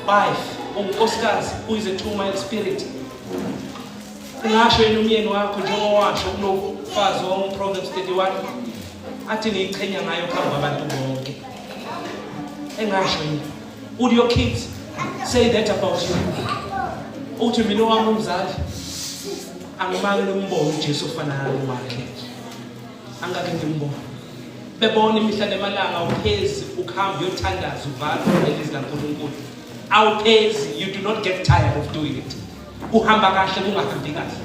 wife? Unkosikazi who is a two mile spirit? Ungasho yini umyeni wakho njengoba washo kulo mfazi wangu-Proverbs 31 athi ngiyichenya ngayo phambi kwabantu bonke. Engasho yini? Would your kids say that about you? Uthi mina owami umzali angimake ngimbone uJesu ofana nami wakhe. Angake ngimbone. Bebona imihla nemalanga awuphezi ukuhamba uyothandaza uvala ilizwi laNkulunkulu. Awuphezi, you do not get tired of doing it. Kuhamba kahle kungahambi kahle.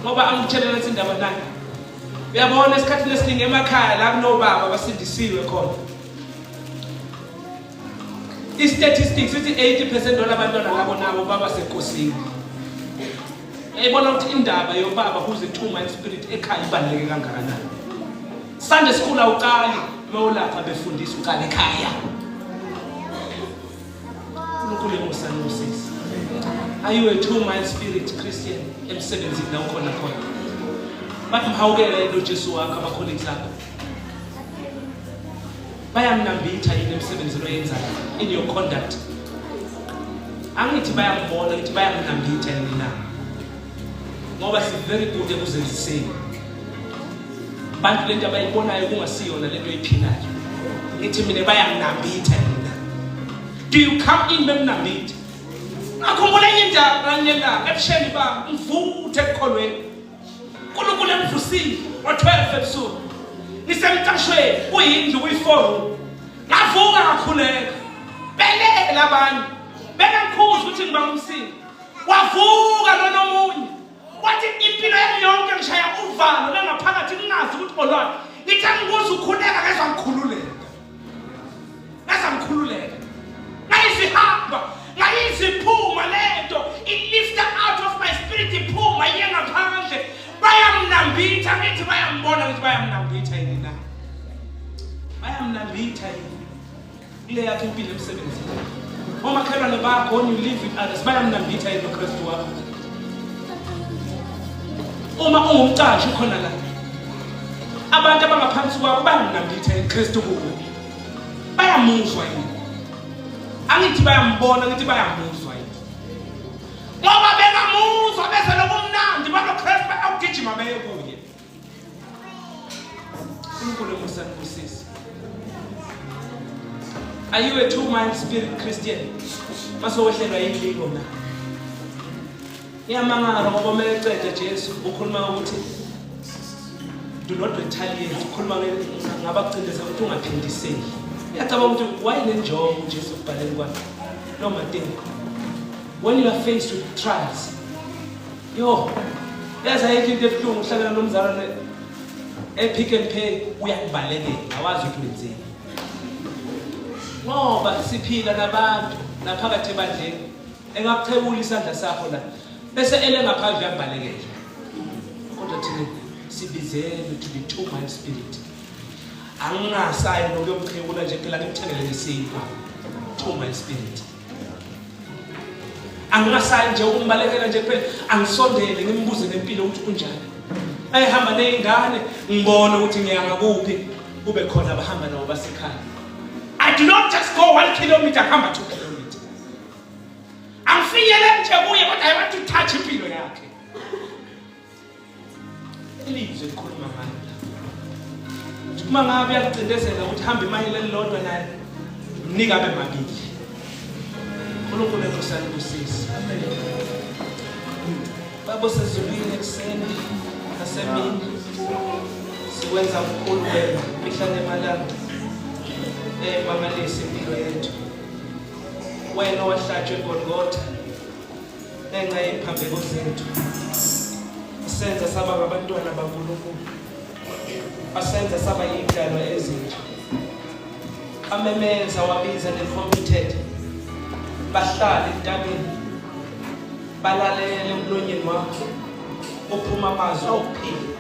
Ngoba angitshela lethi indaba nayo. Uyabona esikhathini esiningi emakhaya la kunobaba abasindisiwe khona. I-statistics ithi 80% walabantwana labo nabo baba senkosini. Uyayibona ukuthi indaba yobaba who's a two mind spirit ekhaya ibaluleke kangakanani. Sunday school awuqali mawulapha befundisa uqala ekhaya. uNkulunkulu emusa nosisi. Are you a two mind spirit Christian emsebenzini la ukhona khona? Bathi mhawukele lo Jesu wakho ama colleagues akho. Bayamnambitha yini emsebenzini oyenzayo in your conduct? Angithi bayambona, ngithi bayamnambitha yini na? Ngoba si very good ekuzenziseni. Abantu lento abayibonayo kungasiyona lento oyiphilayo. Ngithi mina bayamnambitha yini na? Do you come in bemnambitha? Ngakhumbula enye indaba nganye la ebusheni ba ngivuthe ekukholweni. uNkulunkulu emvusile ngo-12 ebusuku ngisemcashweni kuyindlu kuyi-four room ngavuka ngakhuleka belele abanye bengangikhuza ukuthi ngibanga umsindo wavuka lona omunye wathi impilo yami yonke ngishaya uvalo lengaphakathi ngingazi ukuthi olwani ngithe ngikuze ukhuleka ngezwa ngikhululeka ngaze ngikhululeka ngayizihamba ngayiziphuma lento ilifta out of my spirit iphuma iye ngaphandle bayamnambitha ngithi bayambona ngithi bayamnambitha yini na bayamnambitha yini kule yakho impilo emsebenzini omakhelwane bakho when you live with others bayamnambitha yini uKristu wakho uma ungumqashi khona la abantu abangaphansi kwakho bayamnambitha yini Kristu kuwe bayamuzwa yini angithi bayambona ngithi bayamuzwa yini ngoba bengamuzwa bese lokumnandi banoKristu bayawugijima beye kuye uNkulunkulu emusa nibusise. Are you a two mind spirit Christian? Masowehlelwa yinlingo na. Ngiyamangala ngoba uma eceda Jesu ukhuluma ukuthi do not retaliate, ukhuluma ngabakucindezela ukuthi ungaphindiseli. Ngiyacabanga ukuthi wayenenjongo uJesu ekubhaleni kwakhe lo Mateyu. When you are faced with trials, Yo, yazi ayikho into ebuhlungu ukuhlangana nomzalwane e-Pick and Pay uyakubalekela awazi ukuthi wenzeni. Ngoba siphila nabantu naphakathi ebandleni engakuchebula isandla sakho la bese ele ngaphandle uyakubalekela. Kodwa thina sibizelwe to be two mind spirit. Angingasayi nokuyomchebula nje phela ngimthengele nesinkwa. Two mind spirit. Angingasayi nje ukumbalekela nje kuphela, angisondele ngimbuze ngempilo ukuthi unjani. Ayihamba nezingane ngibone ukuthi ngiya ngakuphi, kube khona abahamba nabo basekhaya. I do not just go 1 kilometer, ngihamba 2 kilometer. Angifinyele nje kuye kodwa I want to touch impilo yakhe. Ilizwi elikhuluma ngalo la. Uma ngabe uyakucindezela ukuthi hamba imayile elilodwa naye, mnika abe mabili. uNkulunkulu enkosi anibusise. Baba osezulwini ekuseni nasemini sikwenza mkhulu wena mihla nemalanga emangalisa impilo yethu. Wena owahlatshwa eGolgotha ngenxa yeziphambeko zethu senza saba ngabantwana baNkulunkulu asenza saba yidalwa ezintsha amemeza wabiza ne-committed bahlale entabeni balalele emlonyeni wakho uphuma amazwi okuphila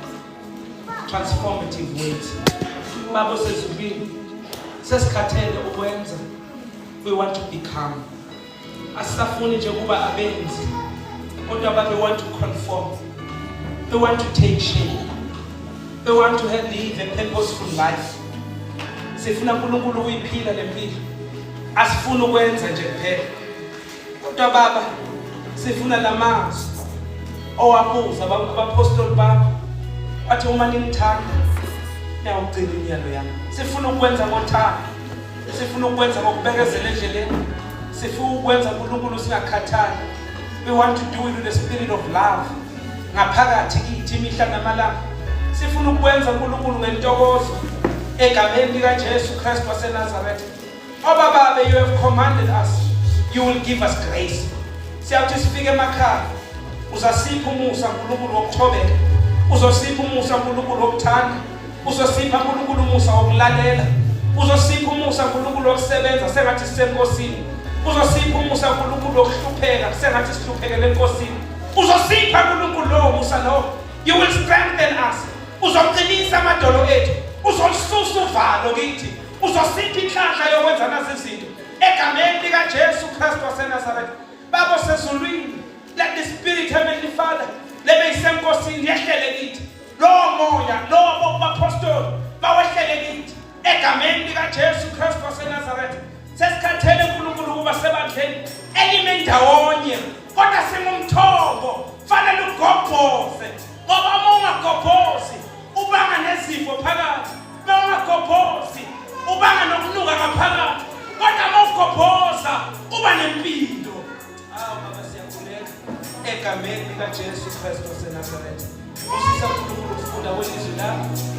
transformative words. Baba osezulwini sesikhathele ukwenza, we want to become. Asisafuni nje ukuba abenzi kodwa baba we want to conform, we want to take shape, we want to have live a purposeful life. Sifuna uNkulunkulu ukuyiphila lempilo, asifuni ukwenza nje kuphela kodwa baba sifuna lamazwi owabuza abapostoli bakho wathi uma ningithanda niyawugcina imiyalo yami. Sifuna ukwenza ngothando, sifuna ukwenza ngokubekezela endleleni, sifuna ukwenza uNkulunkulu singakhathali. We want to do it with the spirit of love ngaphakathi kithi imihla namalanga. Sifuna ukwenza uNkulunkulu ngentokozo egameni likaJesu Kristu waseNazaretha. Oba Baba, you have commanded us, you will give us grace. Siyakuthi sifike emakhaya, uzasipha umusa uNkulunkulu wokuthobeka, uzosipha umusa uNkulunkulu wokuthanda, uzosipha uNkulunkulu umusa wokulalela, uzosipha umusa uNkulunkulu wokusebenza sengathi sisenkosini, uzosipha umusa uNkulunkulu wokuhlupheka sengathi sihluphekele enkosini, uzosipha uNkulunkulu lowo musa lowo. You will strengthen us, uzoqinisa amadolo ethu, uzolisusa uvalo kithi, uzosipha inhlanhla yokwenza nazi izinto egameni likaJesu Kristu waseNazaretha. Baba osezulwini, let the spirit, Heavenly Father, lebe isenkosini yehlele kithi lowo moya lowo bapostoli bawehlele kithi egameni likaJesu. Elime ndawonye kodwa singumthombo fanele ugobhoze ngoba uma ungagobhozi ubanga nezifo phakathi uma ungagobhozi ubanga nokunuka ngaphakathi kodwa uma ugobhoza uba nempilo. Awu baba, siyakhuleka egameni likaJesu Kristu waseNazaretha. Busisa uNkulunkulu ukufunda kwelizwi lakho.